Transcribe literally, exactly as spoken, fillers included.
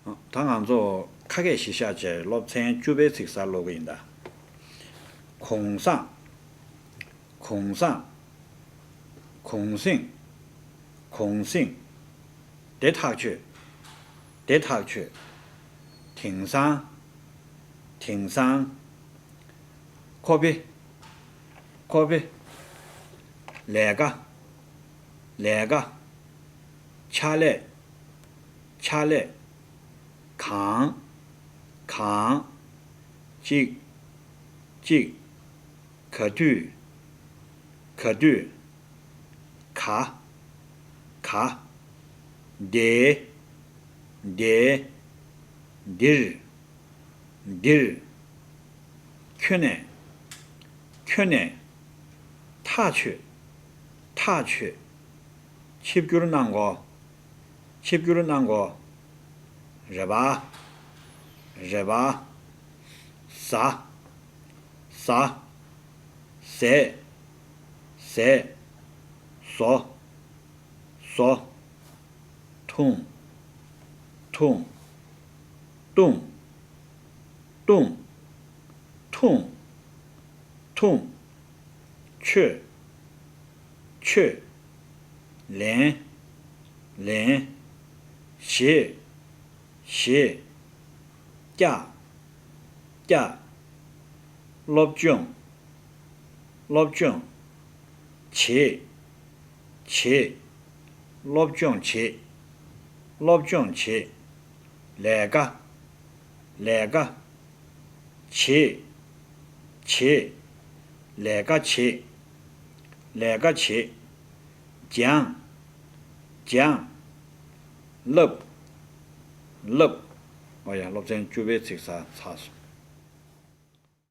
ད་ང་ཚོ་ཁ་སྐད་གཞི་བཞག་བྱས་སློབ་ཚན་བཅུ་པའི་ཚིག་གསར་ཀློག་གི་ཡིན་ད། གུང་སེང་། གུང་སེང་། གུང་སེང་། གུང་སེང་། དེ་ཐག་ཆོད། དེ་ཐག་ཆོད། དེང་སང་། དེང་སང་། ཁོ་པེ། ཁོ་པེ། ལས་ཀ། ལས་ཀ། ཕྱག་ལས། ཕྱག་ལས། གང་། གང་། གཅིག་གཅིག་ག་དུས། ག་དུས། ག། ག། དེ། དེ། འདིར། འདིར། ཁྱོན་ནས། ཁྱོན་ནས། ཐག་ཆོད། ཐག་ཆོད། ཆིབས་བསྒྱུར་གནང་གོ། ཆིབས་བསྒྱུར་གནང་གོ། རེ་བ། རེ་བ། ཟ། ཟ། ཟས། ཟས། ཟོ། ཟོ། འཐུང་། འཐུང་། བཏུང་། བཏུང་། འཐུང་། འཐུང་། མཆོད། མཆོད། ལེན། ལེན། བཞེས། བཞེས། བཀྱག། བཀྱག། སློབ་སྦྱོང་། སློབ་སྦྱོང་། བྱེད། བྱེད། སློབ་སྦྱོང་བྱེད། སློབ་སྦྱོང་བྱེད། ལས་ཀ། ལས་ཀ། བྱེད། བྱེད། ལས་ཀ་བྱེད། ལས་ཀ་བྱེད། སྦྱང་། སྦྱང་། བསླབ། བསླབ། ཨོ་ཡ། སློབ་ཚན་བཅུ་པའི་ཚིག་གསར་ཚར་སོང་།